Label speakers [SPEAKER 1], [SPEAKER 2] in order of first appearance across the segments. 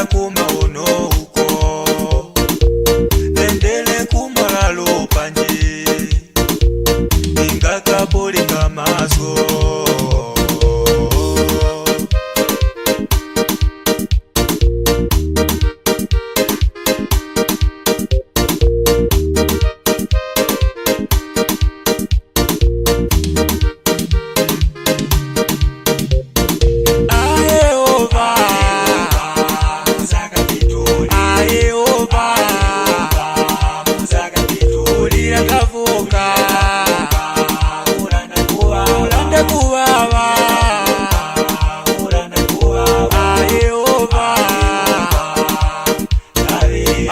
[SPEAKER 1] Kuyenda kumaono uko, endele kumalalo panje, ingakapolika maso. Ayeova, Ayeova, ulira kavuka, ulanda kuvava. Ayeova,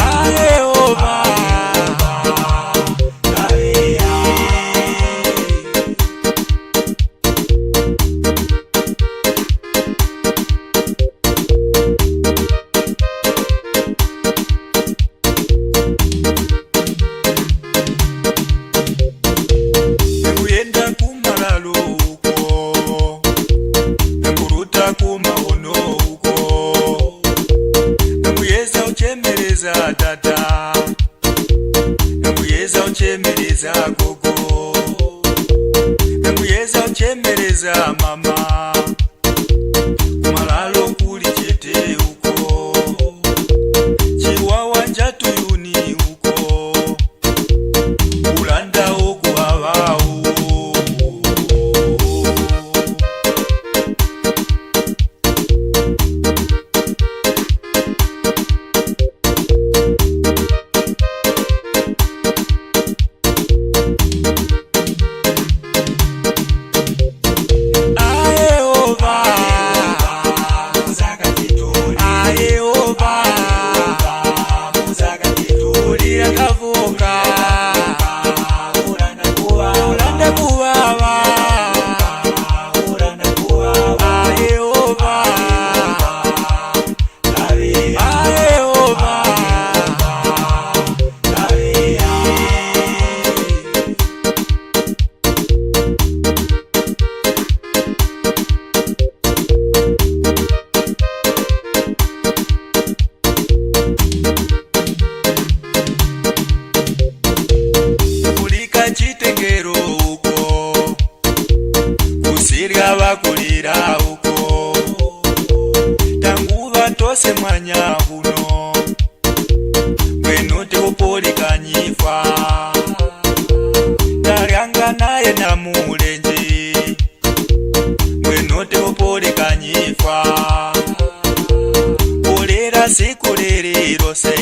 [SPEAKER 1] Ayeova. Kuyenda kumalalo uko, nakuruta kumaono uko, nakuyeza uchemereza tata, nakuyeza uchemereza gogo, nakuyeza uchemereza mama, kumalalo kuli chete uko, chiwawa njatuyuni uko, ulanda okuwawawo. Ayeova, Ayeova, ulira kavuka, ulanda kuvava. Ayeova, Ayeova. Kulika chitengero uko, kusirya vakulira uko, tanguva tose mwanya uno, ngwenu tikupulikanyifa, talyanga naye na mulenji, ngwenu tikupulikanyifa, kulira siku lililose.